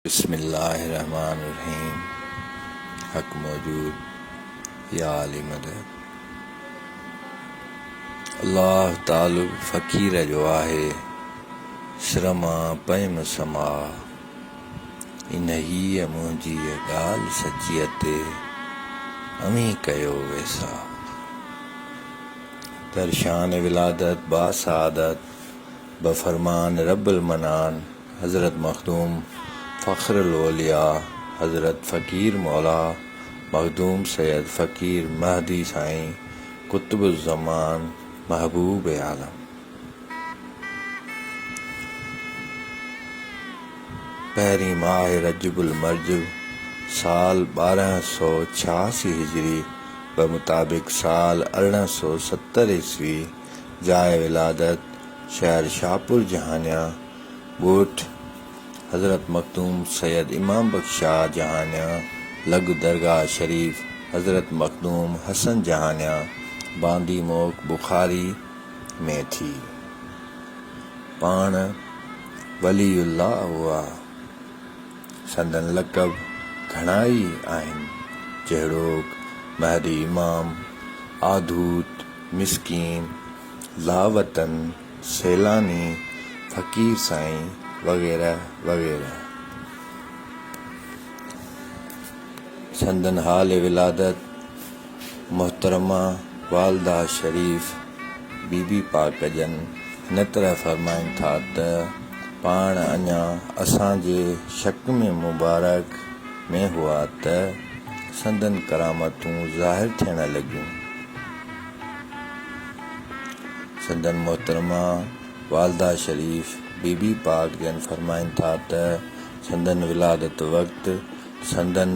بسم الله الرحمٰن الرحيم حق موجود يا علي مدد الله تعالب فقير جو آهي سر مان پيم سماء انهيء منهنجيء ڳالهه سچيء تي اوهين ڪيو ويساهه در شان ولادت با سعادت بفرمان رب المنان حضرت مخدوم فخر الاولياء حضرت فقير مولا مخدوم سيد فقير مهدي سائين قطب الزمان محبوب عالم. پهرين ماهه رجب المرجب سال 1286 هجري بمطابق سال 1870 عيسوي جاء ولادت شهر شاهپور جهانيان، ڳوٺ حضرت مخدوم سيد امام بخش شاهه جهانيان، لڳ درگاهه شريف حضرت مخدوم حسن جهانيان، باندي موڪ بخاري ۾ ٿي. پاڻ ولي الله هئا. سندن لقب گهڻا ئي آهن، جهڙوڪ، مهدي امام، آڌوت، مسڪين، لاوطن، سيلاني، فقير سائين وغيره وغيره. سندن حال ولادت محترمه والده شريف بي بي پاڪ جن هن طرح فرمائن ٿا ته پاڻ اڃا اسان جي شڪم مبارڪ ۾ هئا ته سندن ڪرامتون ظاهر ٿيڻ لڳيون. سندن محترمه والده شريف بي بي پاڪ جن فرمائن ٿا ته سندن ولادت وقت سندن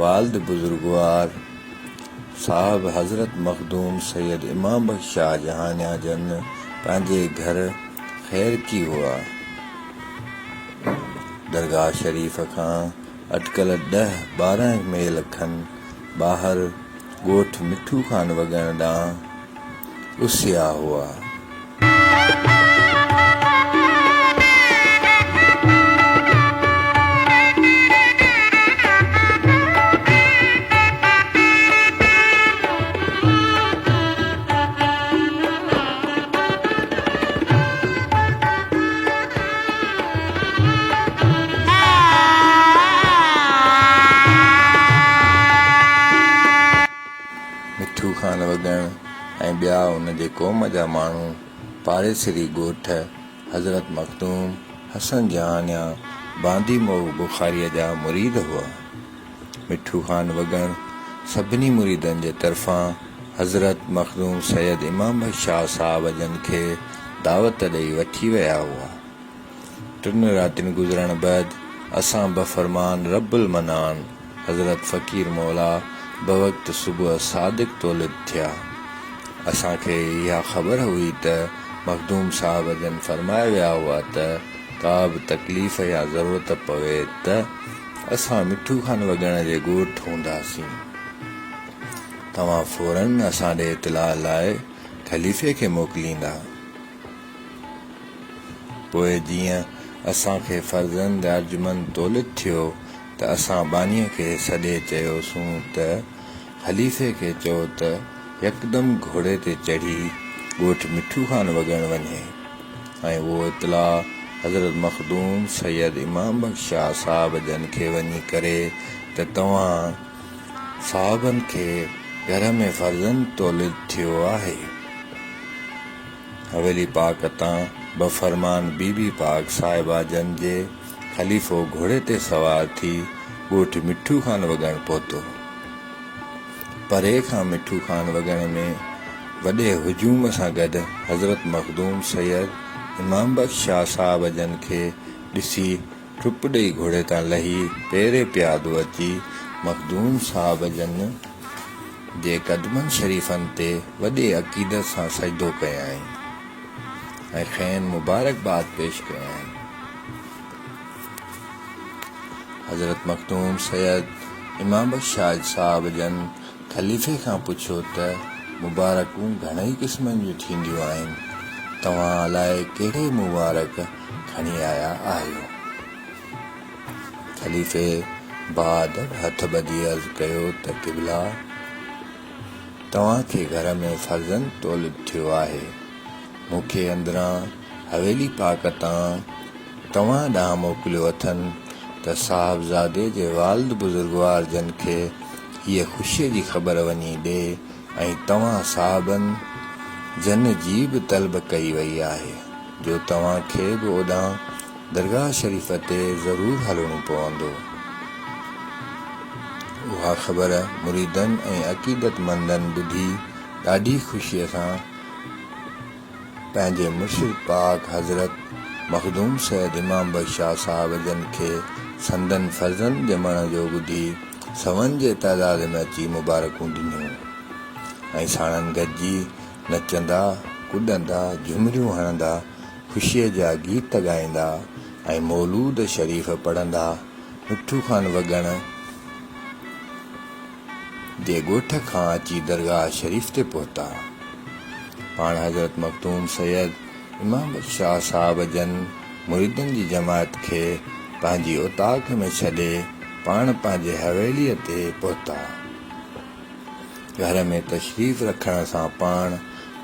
والد بزرگوار صاحب حضرت مخدوم سيد امام بخش شاهه جهانيان جن پنهنجي گهر خيرڪي هئا. درگاهه شريف کان اٽڪل ڏهه 12 ميل کن ٻاهر ڳوٺ مٺو خان وڳڻ ڏانهن اسهيا هئا. مٺو خان وڳڻ ۽ ٻيا ان جي قوم جا ماڻهو پاڙيسري ڳوٺ حضرت مخدوم حسن جهانيان باندي موغ بخاريء جا مريد هئا. مٺو خان وڳڻ سڀني مريدن جي طرفان حضرت مخدوم سيد امام بخش شاهه صاحب جن کي دعوت ڏئي وٺي ويا هئا. ٽن راتين گذرڻ بعد اسان بفرمان رب المنان حضرت فقير مولا بوقت صبح صادق تولد ٿيا. اسان کي اها خبر هئي ته مخدوم صاحب جن فرمائي ويا هئا ته ڪا به تڪليف يا ضرورت پوي ته اسان مٺو خان وڳڻ جي ڳوٺ هونداسين. توهان فوراً اسان ڏي اطلاع لاء خليفي کي موڪليندا. پوء جيئن اسان کي فرزند ارجمند تولد ٿيو ته اسان ٻانهيء کي سڏي چيوسون ته خليفي کي چئو ته يڪدم گهوڙي تي چڙهي ڳوٺ مٺو خان وڳڻ وڃي ۽ اهو اطلاع حضرت مخدوم سيد امام بخش شاهه صاحب جن کي وڃي ڪري ته توهان صاحبن کي گهر ۾ فرزند تولد ٿيو آهي. حويلي پاڪ تان بفرمان بي بي پاڪ صاحبه جن جي خليفو گهوڙي تي سوار ٿي ڳوٺ مٺو خان وڳڻ پهتو. پري کان مٺو خان وڳڻ ۾ وڏي هجوم سان گڏ حضرت مخدوم سيد امام بخش شاهه صاحب جن کي ڏسي ٽپ ڏئي گهوڙي تان لهي پيري پيادو اچي مخدوم صاحب جن جي قدمن شريفن تي وڏي عقيدت سان سجدو ڪيائين ۽ کين مبارڪباد پيش ڪيائين. حضرت مخدوم سيد امام بخش شاهد صاحب جن خليفي کان پڇيو ته مبارڪون گهڻئي قسمن جون ٿينديون آهن، توهان الائي ڪهڙي مبارڪ کڻي آيا آهيو؟ خليفي باادب هٿ ٻڌي عرض ڪيو ته قبلا! توهان کي گهر ۾ فرزند تولد ٿيو آهي. مون کي اندران حويلي پاڪ تان توهان ڏانهن موڪليو اٿن ته صاحبزادي جي والد بزرگوار جن کي هيء خوشيء جي خبر وڃي ڏي ۽ توهان صاحبن جن جي به طلب ڪئي وئي آهي، جو توهان کي به اوڏانهن درگاهه شريف تي ضرور هلڻو پوندو. اها خبر مريدن ۽ عقيدتمندن ٻڌي ڏاڍي خوشيء سان پنهنجي مرشد پاڪ حضرت مخدوم سيد امام بخش شاهه صاحب جن کي سندن فرزند ڄمڻ جو ٻڌي سون جي تعداد ۾ اچي مبارڪون ڏنيون ۽ ساڻن گڏجي نچندا، ڪڏندا، جهمريون هڻندا، خوشيء جا گيت ڳائيندا ۽ مولود شريف پڙهندا مٺو خان وڳڻ جي ڳوٺ کان اچي درگاهه شريف تي پهتا. پاڻ حضرت مخدوم سيد امام بخش شاهه صاحب جن مريدن جي جماعت کي پنهنجي اوطاق ۾ ڇڏي پاڻ پنهنجي حويليء تي پهتا. گهر ۾ تشريف رکڻ سان پاڻ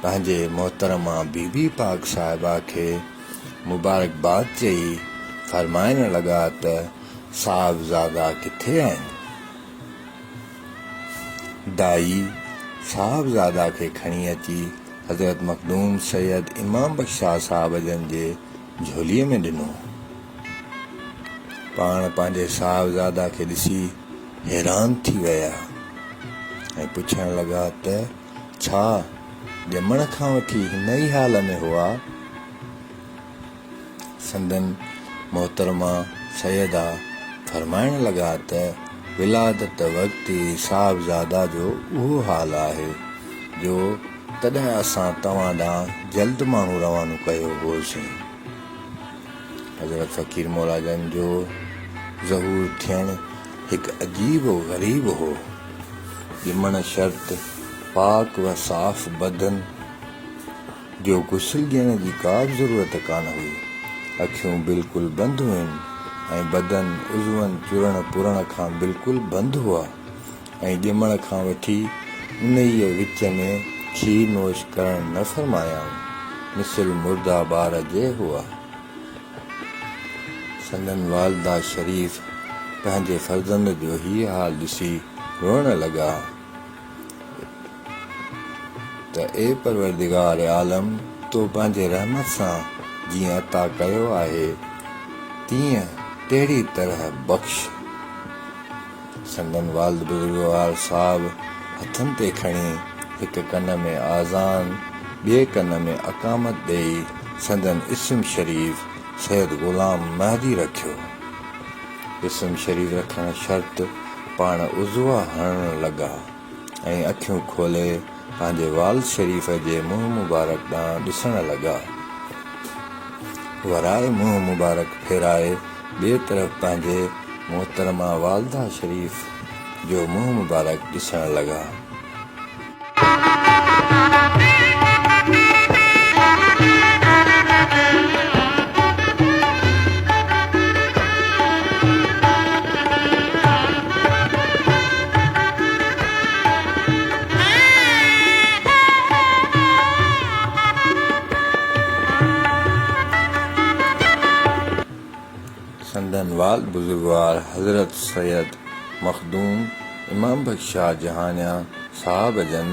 پنهنجي محترمه بي بي پاڪ صاحبه کي مبارڪباد چئي فرمائڻ لڳا ته صاحبزادا ڪٿي آهن؟ دائي صاحبزاده کي کڻي اچي حضرت مخدوم سيد امام بخش شاهه صاحب جن جي جهوليء ۾ ڏنو. پاڻ پنهنجي صاحبزاده کي ڏسي حيران ٿي ويا ۽ پڇڻ لڳا ته ڇا ڄمڻ کان وٺي هن ئي حال ۾ هئا؟ سندن محترمه سيده فرمائڻ لڳا ته ولادت وقت ئي صاحبزاده جو اهو حال آهي جو تڏهن اسان توهان ڏانهن جلد ماڻهو روانو ڪيو هوسين. حضرت فقير مولا جن جو ظهور ٿيڻ هڪ عجيب و غريب هو. ڄمڻ شرط پاڪ و صاف بدن جو غسل ڏيڻ جي ڪا به ضرورت ڪانه هئي. اکيون بلڪل بند هين ۽ بدن عضون چرڻ پرڻ کان بلڪل بند هئا ۽ ڄمڻ کان وٺي انهيء وچ ۾ کير نوش ڪرڻ نه فرمايائون، مثل مرده ٻار جي هئا. سندن والده شريف پنهنجي فرزند جو هيء حال ڏسي روئڻ لڳا. ته اي پروردگار عالم! تو پنهنجي رحمت سان جيئن عطا ڪيو آهي، تيئن تهڙي طرح بخش. سندن والد بزرگوار صاحب هٿن تي کڻي هڪ ڪن ۾ آذان، ٻئي ڪن ۾ اقامت ڏيئي سندن اسم شريف سيد غلام مهدي رکيو. اسم شريف رکڻ شرط پاڻ عضوا هڻڻ لڳا ۽ اکيون کولي پنهنجي والد شريف جي منهن مبارڪ ڏانهن ڏسڻ لڳا. ورائي منهن مبارڪ ڦيرائي ٻئي طرف پنهنجي محترمه والده شريف جو منهن مبارڪ ڏسڻ لڳا. سندن والد بزرگوار حضرت سيد مخدوم امام بخش شاهه جهانيان صاحب جن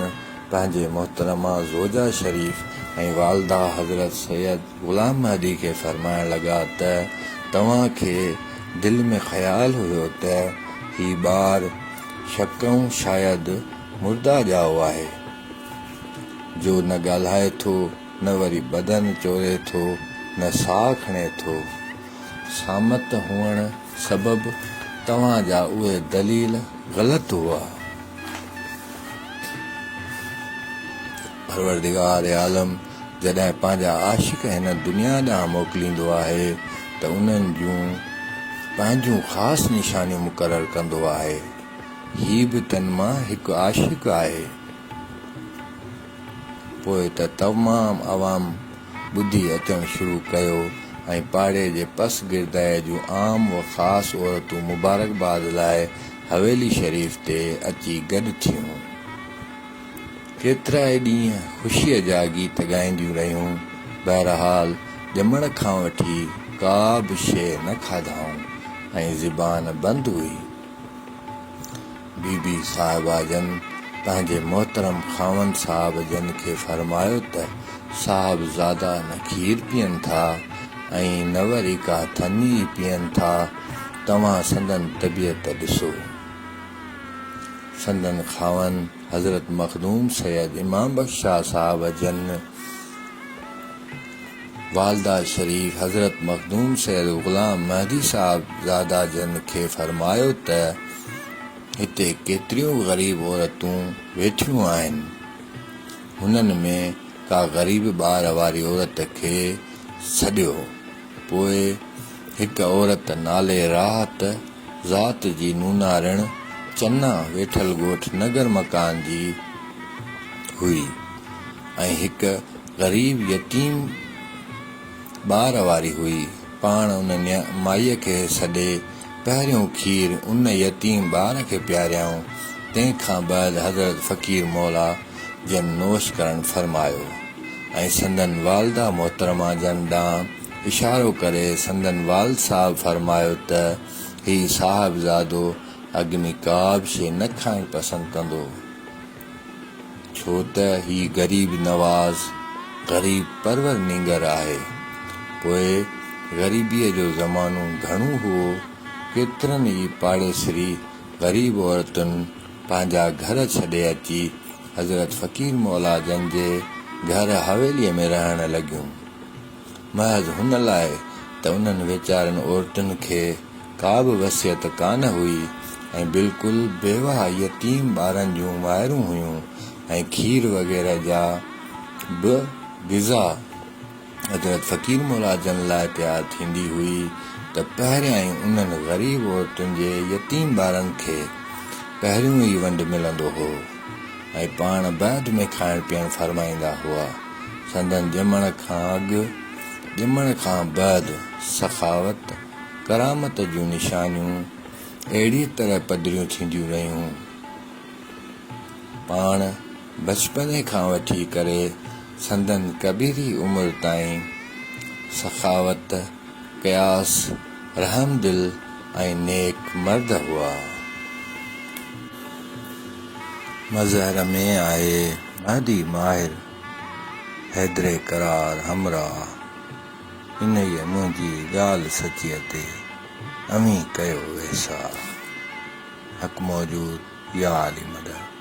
پنهنجي محترمه زوجه شريف ۽ والده حضرت سيد غلام مهدي کي فرمائڻ لڳا ته توهان کي دل ۾ خيال هيو ته هي ٻار شڪئون شايد مرده ڄائو آهي، جو نه ڳالهائي ٿو نه وري بدن چوري ٿو نه ساهه کڻي ٿو. صامت هئڻ سبب توهان جا اهي دليل غلط هئا. پروردگار عالم جڏهن پنهنجا عاشق هن دنيا ڏانهن موڪليندو آهي ته انهن جون پنهنجون خاص نشانيون مقرر ڪندو آهي. هي به تن مان هڪ عاشق آهي. پوء ته تمام عوام ٻڌي اچڻ شروع ڪيو ۽ پاڙي جي پس گردائيء جون عام و خاص عورتون مبارڪباد لاء حويلي شريف تي اچي گڏ ٿيون. ڪيترائي ڏينهن خوشيء جا گيت ڳائينديون رهيون. بهرحال ڄمڻ کان وٺي ڪا به شيء نه کاڌائون ۽ زبان بند هئي. بي بي صاحبه جن پنهنجي محترم خاوند صاحب جن کي فرمايو ته صاحب زاده نه کير پيئن ٿا ۽ نه وري ڪا ٿڃ ئي پيئن ٿا، توهان سندن طبيعت ڏسو. سندن خاوند حضرت مخدوم سيد امام بخش شاهه صاحب جن والده شريف حضرت مخدوم سيد غلام مهدي صاحب زاده جن کي فرمايو ته هتي ڪيتريون غريب عورتون ويٺيون آهن، هنن ۾ ڪا غريب ٻار واري عورت کي سڏيو. پوء هڪ عورت نالي راحت ذات جي نونارڻ چنا ويٺل ڳوٺ نگر مڪان جي هئي ۽ هڪ غريب يتيم ٻار واري هئي. پاڻ ان مائيء کي سڏي پهريون کير ان يتيم ٻار کي پياريائون، تنهن کان بعد حضرت فقير مولا جن نوش ڪرڻ فرمايو ۽ سندن والده محترمه جن ڏانهن اشارو ڪري سندن والد صاحب فرمايو ته هي صاحبزادو اڳ ۾ ڪا به شيء نه کائڻ پسند ڪندو هو. ڇو ته هي غريب نواز، غريب پرور نينگر آهي. پوء غريبيء جو زمانو گهڻو هئو، ڪيترن ئي پاڙيسري غريب عورتن پنهنجا گهر ڇڏي اچي حضرت فقير مولا جن جي گهر حويليء ۾ رهڻ لڳيون. محض هن لاء ته انهن ويچارن عورتن کي ڪا به وصيت ڪانه هئي ۽ بلڪل بيواهه يتيم ٻارن جون مائرون هيون ۽ کير وغيره جا به غذا حضرت فقير مولا جن لاء تيار ٿيندي هئي ته پهريائين انهن غريب عورتن جي يتيم ٻارن کي پهريون ئي ونڊ ملندو هو ۽ پاڻ بعد ۾ کائڻ پيئڻ فرمائيندا هئا. سندن ڄمڻ کان اڳ، ڄمڻ کان بعد سخاوت، ڪرامت جون نشانيون اهڙيء طرح پڌريون ٿينديون رهيون. پاڻ بچپني کان وٺي ڪري سندن ڪبيري عمر تائين سخاوت، قياس، رحمدل ۽ نيڪ مرد هئا. مظهر ۾ آهي مهدي ماهر، حيدري قرار همراهه، انهيء منهنجي ڳالهه سچيء تي اوهين ڪيو ويساهه. حق موجود يا علي مدد.